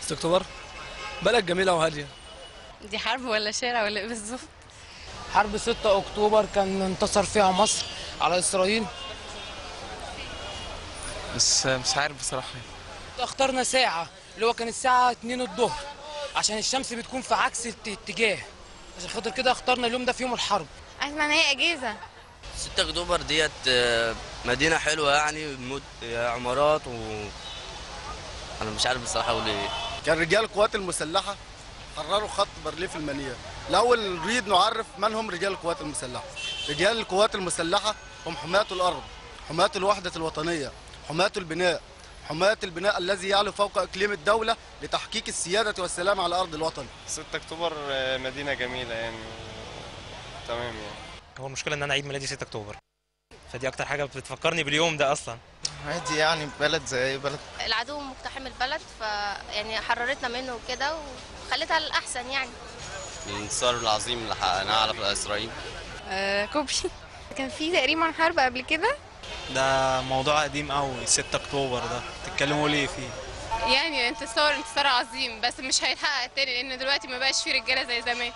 6 اكتوبر بلد جميلة وهاديه. دي حرب ولا شارع ولا ايه بالظبط؟ حرب 6 اكتوبر كان انتصر فيها مصر على اسرائيل. بس مش عارف بصراحة. اخترنا ساعة اللي هو كان الساعة 2 الظهر عشان الشمس بتكون في عكس الاتجاه، عشان خاطر كده اخترنا اليوم ده في يوم الحرب. اسمع ان هي اجازه. 6 اكتوبر ديت مدينة حلوة يعني، عمارات انا مش عارف بصراحة اقول ايه. كان رجال القوات المسلحة حرروا خط بارليف المنية. الاول نريد نعرف من هم رجال القوات المسلحة. رجال القوات المسلحة هم حماة الارض، حماة الوحدة الوطنية، حماة البناء، حماة البناء الذي يعلو فوق اقليم الدولة لتحقيق السيادة والسلام على ارض الوطن. 6 اكتوبر مدينة جميلة يعني، تمام يعني. هو المشكلة ان انا عيد ميلادي 6 اكتوبر، فدي اكتر حاجة بتفكرني باليوم ده اصلا. عادي يعني، بلد زي اي بلد. العدو مقتحم البلد، فيعني حررتنا منه وكده وخلتها للاحسن يعني. الانتصار العظيم اللي حققناه على اسرائيل. كوبري. كان في تقريبا حرب قبل كده. ده موضوع قديم قوي 6 اكتوبر ده، تتكلموا ليه فيه؟ يعني انتصار عظيم، بس مش هيتحقق تاني لان دلوقتي ما بقاش في رجاله زي زمان.